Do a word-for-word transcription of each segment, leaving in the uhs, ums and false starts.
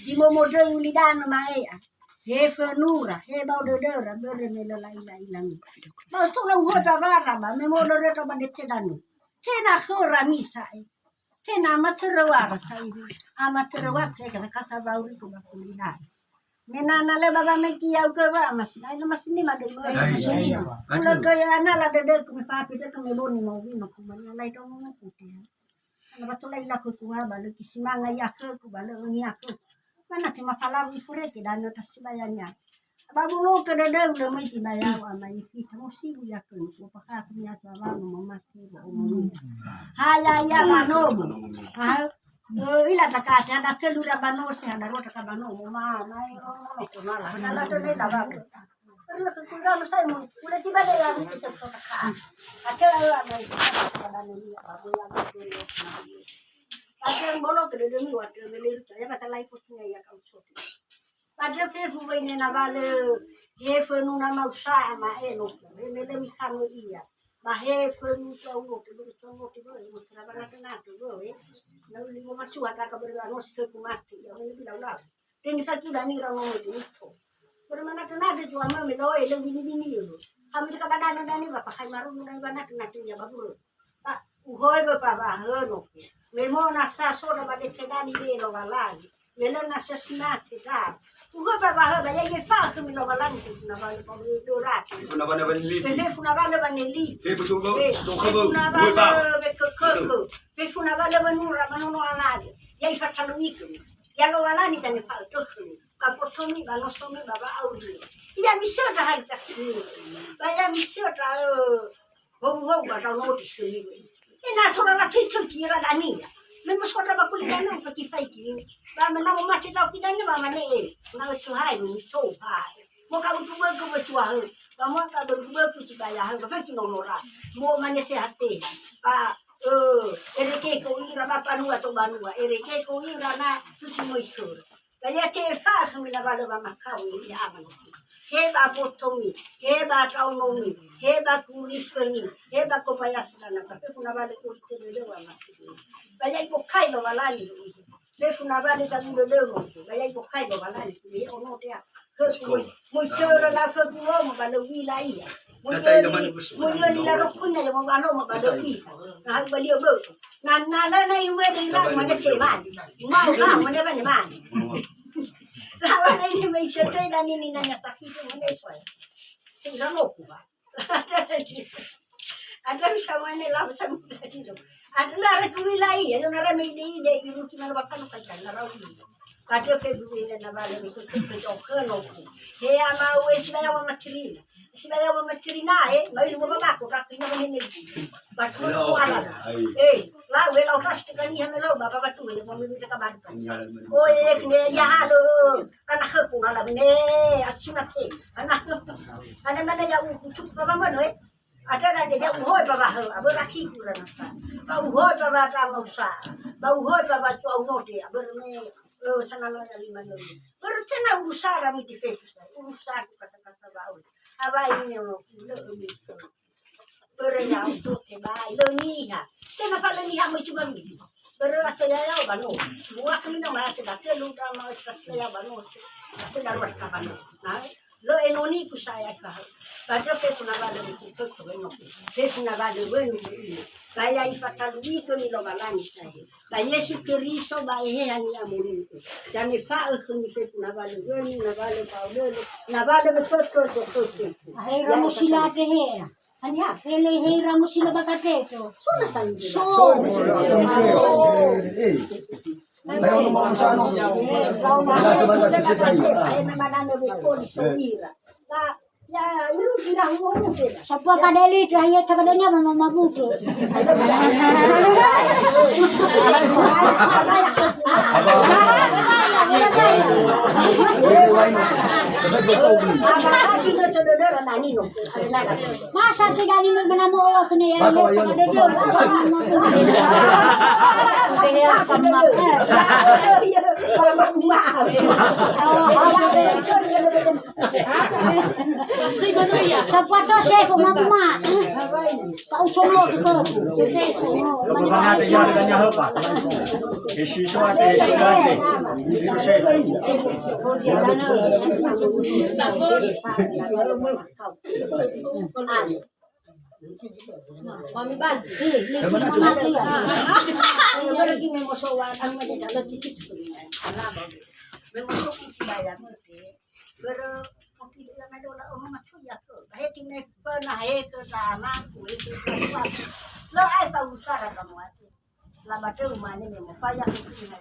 Di momodöi ulidanö ma'e'a. He fönura, he bao dödöra, börö me lö la'ila-ilami. Ba tola uhoda wara ba, me modöra ba dete danö. Tenga khöra misa e. Tenga amatörö wara sa iru. Amatörö wara ke kasa bauri ko ba kulina. Me na na lö ba ba me ki yau ke ba, mas na ina mas ni ma dei mo. Ai, ai, ai. Kula ke ya na la dödö ku me papi dödö ku me boni mo wi mo ku ma na lai dong mo ku te. Ana ba tola ila khögu ha, ba lö kisimanga ia khögu, ba lö önia khögu. Mana tema falawu iforeke danö tasibayania. Ba bulo ke dödöu lö möi tibayau ama ifita, mo sibu ia khögu, mo pakha khönia tuawanö, mo mate, mo omonia. Ha, ya, ya, ba nomo. Ha, ö, ila takate, ada tölu ra ba nose, ada rua taka ba nomo, ma, ma, e, o, o, o, mala. Ada tölu ra ba. Ula ke kura mo sai mo, ula tiba de ya mo ke sop sop ka. Ate ya mo. Ate bolo ke de mi wa ke le le ya ba talai ko tinya ya kau sop. Ate fefu wene na wale, he fönuna mausa ama eno. He me le mi kamo ia. Ba he fönu to wo ke bolo to wo ke bolo mo tra ba na na to wo e. Na uli mo masua ta ka bolo no se ku mate ya mo ni bilau lau. Teni fatu dani ra ngomo deni to. Pura mana tana de jua ma me loe le bini bini yo. Kami ka badana dani ba pakai maru na ba na tana tunya ba buru. Ba uhoi ba ba ba hano. Me mo na sa so na ba de ke dani be lo walani. Me lo na sa sina te da. Uhoi ba ba ha ba ya ye fa ke me lo walani na ba lo ko do ra. Funa ba na ba li. Funa ba na ba ne li. He bu jo ba. Jo ka ba. Funa ba na be ko ko ko. Funa ba na ba nura ba no no ala. Ya ifa talu iku. Ya lo walani tane fa to. Ba potomi, ba nosomi, ba wa'auri. Ia misöda hali takini. Ba ia misöda, ö, hou-hou ba dao nodi sini. Ina tora la tei tei kira dania. Me moskodra ba kuli dania upa kifai kini. Ba mena mo mate dao kidania ba mane e. Na wetu hai, mi to hai. Mo ka utu böku wetu ahö. Ba mo ka böku böku ci baya ahö. Ba fai kino nora. Mo mane sehate. Ba, ö, ereke ko ira ba panua to banua. Ereke ko ira na tusi mo isöra. Ba ia te'efa'ö khömi na wa lö wamakao ia ama. He ba botomi, he ba taonomi, he ba kurifömi, he ba komayasana, ba fefu na wa lö oi tödödö wamati. Ba ia ibokai Lowalangi. Fefu na wa lö zabu dödömo. Ba ia ibokai Lowalangi. He ono dea. Khögu moi, moi töra la khögu nomo ba lö uila ia. Moi yöli, moi yöli la rokuna ia mo ba nomo ba lö uila. Na hau ba lio bö'ö. Na, na lö na iwe de ira mane te mane. Mau, mau, mane, mane, mane. Lawa na ini mai sete na nini na nyata kitu mane soe. Ira loku ba. Ada bisa mane la bisa mane. Ada la re kuwi lai, ya na re mai de de iru si mane ba kanu kai na rau. Kade fe bu ina na ba le ku ku ku ku ku no. He ama we si ba ya wa matrina. Sibaya wa matirina, eh, mai lu wa bako ka kina wa nene. Ba tu wa ala. Eh, la we la utas ke kani hame lo ba ba tu we mo mi ka ba. Oh, eh, ne ya halo. Kana he ku na la ne, aci mate. Kana, kana mana ya u ku ba ba mo, eh. Ada na ya u hoi ba ba he, abo ra ki ku ra na. Ba u hoi ba ba ta mo sa. Ba u hoi ba ba tu au no te, abo me, eh, sana lo ya lima no. Baru tena urusa ra mi ti fe. Urusa ku kata-kata ba u. Abai ini ono, lö niha. Börö ya'o tote ba, lö niha. Tenga fa lö niha möi cuma mi. Börö atö ya'o ba no. Mua kami na ma atö date lu da ma atö ya'o ba no. Atö daru ba no. Na, lö enoni ku saya ka. Ba do fe kuna ba lö ku to to no. Fe kuna ba lö wenu ini. Ba ya ifatalu ito ni Lowalangi saya. Ba Yesu Keriso ba Eheha ni'amoni'ö. Danefa'ö khömi fefu na wa lö wenu, na wa lö fao lölö, na wa lö fötö, fötö. Ahera mosila tehe. Hania? Hele hera mosila bakateto. Sona sanggi. So. Ayo no mau sana. Ayo mana no bekoli soira. Ba Ya, iru kira huo mute. Sapua kadeli terakhir kadenya mama mabutu. Masa tidak ni menamo kena ya. Sapato sefu mama. Börö kofi dua na dola ono macu ya ke. Baheti me pernah he ke sama ku itu. Lo ai pa usara kamu ati. La bateu mane me mo faya ke sini.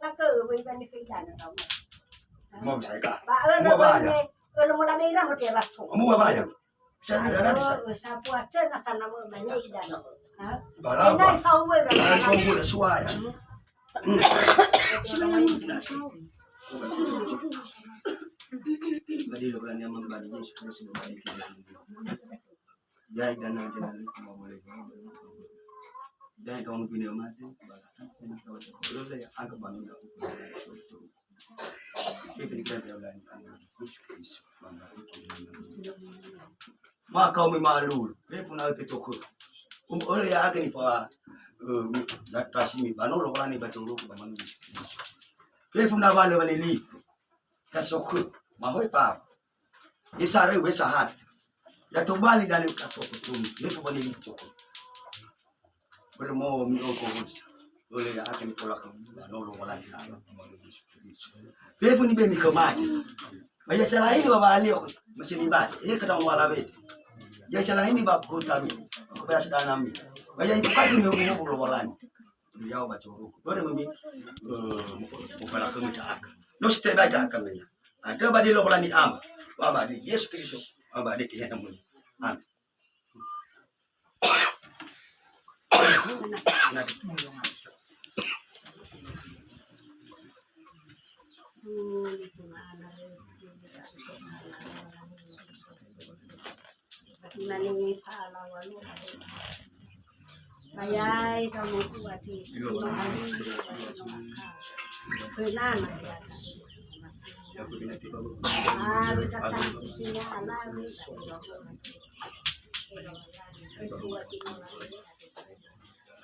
La ke we ba ni ke jana kamu. Mo saya ka. Ba ero mo ba ya. Ero mo la me ira mo te ba ko. Mo ba ya. Saya ada ada di saya. Sa puasa na sana mo ba ni ida. Ha? Balaba. Ina fauwe ra. Ai fauwe ra suaya. Badi lo berani aman badi Yesus Kristus badi kita. Ya idana dena liku ma boleh. Ya kawan punya mati balatan saya tahu cakap lo saya angkat banu ya. Kita di kerajaan lain Yesus Kristus. Maka umi malu, fefu na ke cokur. Um, ole ya akan ifa, eh, datasi mi bano lo kan ni baca uruk ba manu. Fefu na bale bale li. Ka cokur, mahoi pa. Esa re wesa hat. Ya to bali dan ka to kutum. Fefu bale li cokur. Börö mo mi'ogo. Ole ya akan pola ke no lo wala ni. Fefu ni be mi kemati. Ba ya salah ini ba bali aku masih libat. Eh, kadang wala be. Ya salah ini ba kota mi. Aku ba sedana mi. Ba ya itu kaki mi ogo lo wala ni. Ya'o ba coru. Börö mo mi, eh, mo fala ke mi ta aka. No sete ba ta aka mi. Ada ba di lo wala ni ama. Ba ba di Yesus Kristus. Ba ba di kehena mu. Amin. Bayai kamu kuati. Kenana ya. Ah, kita kan isinya anak.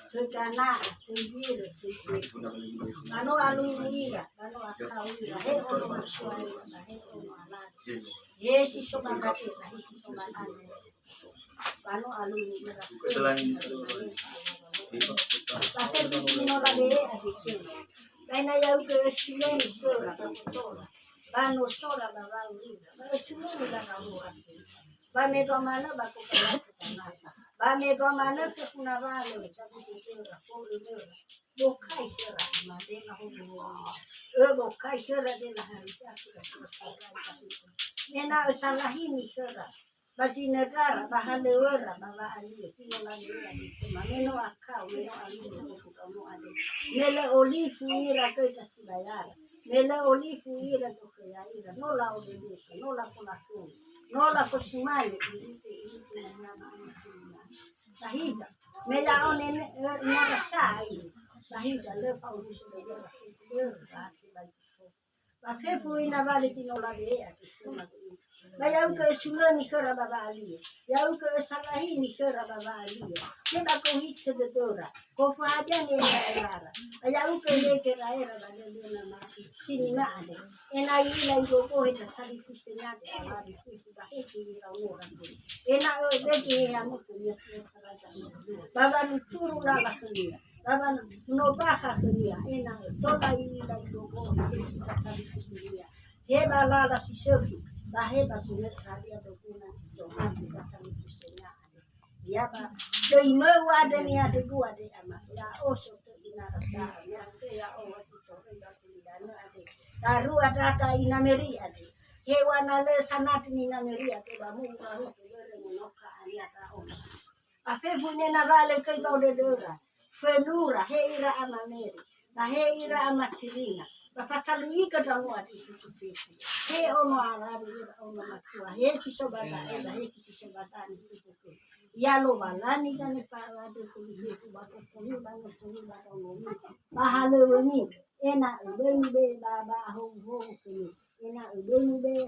Segana, segire, segire. Bano alu ira, bano akau ira, he ono masua ira, he ono ala. He si soba kate, he si soba kate. Bano alu ira. Selain itu, Bate di no la be a di ke. Baina yau ke silen ke la ka kotora. Bano sola ba wau ira. Ba silen la ka ho ate. Ba me dua mana ba ko kana ko kana. Ba me dua mana ke kuna wale, tapi ke ke ra ko le le. Bokai sera ma de na ho ho. E bokai sera de na hari ta ke ra ko. Ena e salahini sera. Ba zinödrara, ba halöŵöra, ba wa'alia, si no labe'e ade, me no akau, me no aluhu, me no ade. Me lö olifu ira göi tasibayara. Me lö olifu ira zokhö ya'ira, no la'obeluka, no lafolasulu, no lafosumane, irite, irite, na, na, na, na. Ba hiza, me ya'o nene, ö, nara sa'i, ba hiza, lö fa'udusi ba ya'o, lö, ba, ba, Ba fefu ina wale si no labe'e ade. Ba ya'ugö ösulöni khöra ba wa'alia. Ya'ugö ösalahini khöra ba wa'alia. He ba gohitö dödöra. Gofahadia ni'e'elara. Ba ya'ugö öle gera'era ba dödöna ma sinima ade. Ena'ö i'ila igogohe da talifusö niade ba wali fufu ba he si iraonora. Ena'ö öbege he amökhö ni'atua khöra. Ba wanuturu lala khönia. Ba wa no bakha khönia, ena'ö tola i'ila igogohe si tatali khönia. He ba lala si sökhi, ba he ba gunötö hadia doguna zo'ati ba talifusö niade. Ya ba, döi möu ade ni'adögu ade ama, ya'o so tö inara da'a, ni'atö ya'o wati toröi ba gulidanö ade. Darua dada ina Meri ade. He wana lö sanati nina Meri ade, ba mu'ura hu tö börö monoka ania da'o. Ba fefu nena wale göi ba dödöra. Fönura, he ira ama Meri, ba he ira ama Tirina, ba fatalui göndra mua di suku fefu. He ono alawi ira ono matua, he si so ba da'e, ba he si so ba da'e ni suku fefu. Ya Lowalangi gane fa'alade kuli fefu ba kokomi ba ngokomi ba onomi. Ba halöŵömi, ena'ö böi mube'e ba, ba hou-hou khömi, ena'ö böi mube'e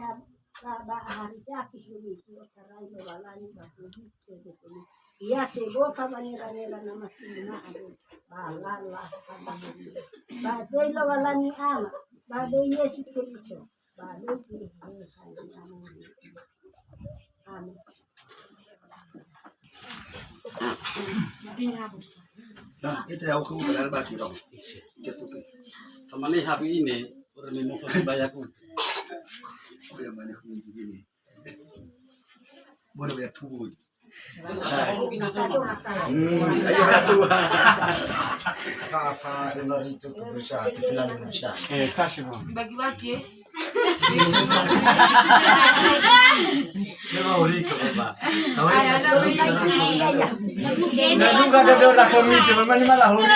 ba, ba hari zaki khömi, si otarai Lowalangi ba kuli fefu khömi. Ia teboka ba nera-nera nama singa adu. Ba lala. Ba doi Lowalangi Ama. Ba doi Yesu Keriso. Ba doi Tuhan. Amin. Nah, itu ya, aku udah dapat, ya. Tamane habi ini, orang yang mau bayar aku. Oh, yang mana aku begini? Mana bayar tubuh? Hmm, ayo, Ratu. Apa, apa, dengar itu, berusaha, itu bilang berusaha. Eh, kasih, Bang. Bagi-bagi, eh. Dia mau Riko, Bapak. Tahu Riko. Ada, ada, ada. Nah, lu nggak ada orang komite, Bapak, ini malah Riko.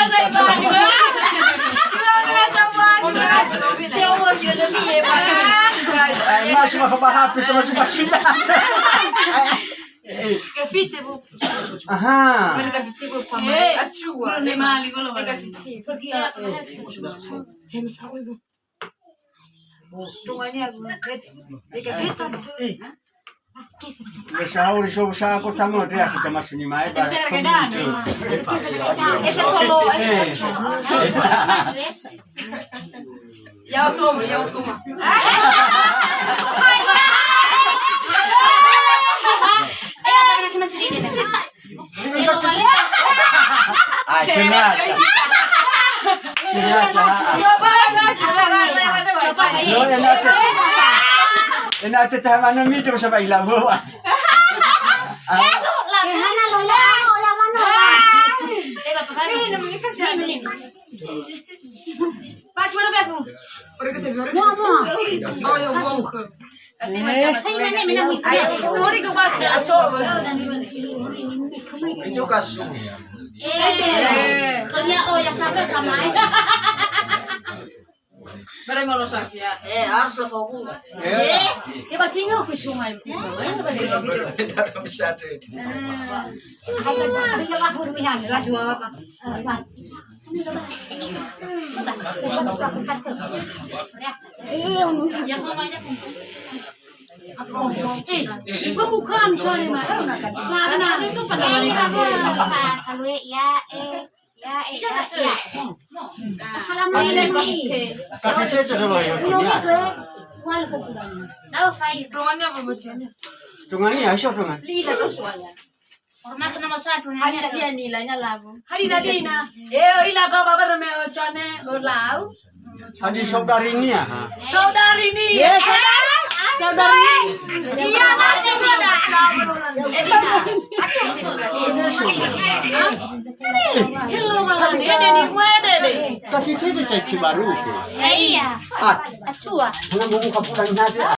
Eh, Mas, cuma ke bahas, sama cuma cinta. Kafite bu. Aha. Mana kafite bu, paman? Eh, acua. Mana mali, mana mali? Kafite. Pergi ya. He, masa aku ibu. Tungani aku. Dia kafite. Udah sahur, so, usaha kota mau dia kita masih ni mai, Pak. Ese solo, eh. Eh. Ya, otoma, ya, otoma. Ah, sengaja. Sengaja. Lo, enate. Enate tahan mana mito sama ilau. Ah. Eh, hana lo, ya, ya, mana? Minum, minum. Baca mana, Befu? Mua, mua. Oh, ya, mua. Hai, mana, mana, mua. Ayo, ori ke baca, aco. Itu kasu. Eh, kerja, oh, ya, sampai sama. Bare malosa ya. Eh, harus lah fokus. Eh, ya, baca nyo ke sungai. Bisa tuh. Ayo, ayo, ayo, ayo, ayo, ayo. Eh, pembukaan cari mah, eh, nak kan. Nah, nah. Itu pada. Kalau ya, eh, ya, eh, ya, ya. Assalamualaikum. Kafite aja dulu ya. Ini tuh, eh. Waalaikumsalam. Tahu, Fai. Ruangannya apa bacanya? Ruangannya, ya, siapa, Mas? Lila tuh soalnya. Hormat nama satu nanya. Hari tadi ya nilainya labu. Hari tadi na. Eh, ila kau babar me ocane olau. Tadi saudarinya, ha? Saudarinya. Yes. Saudari. Iya, masih ada. Eh, Dina. Hello, malam. Ini nih, gue ada deh. Kasih cewek cewek baru. Ya, iya. Ah. Acua. Belum buka pulang aja.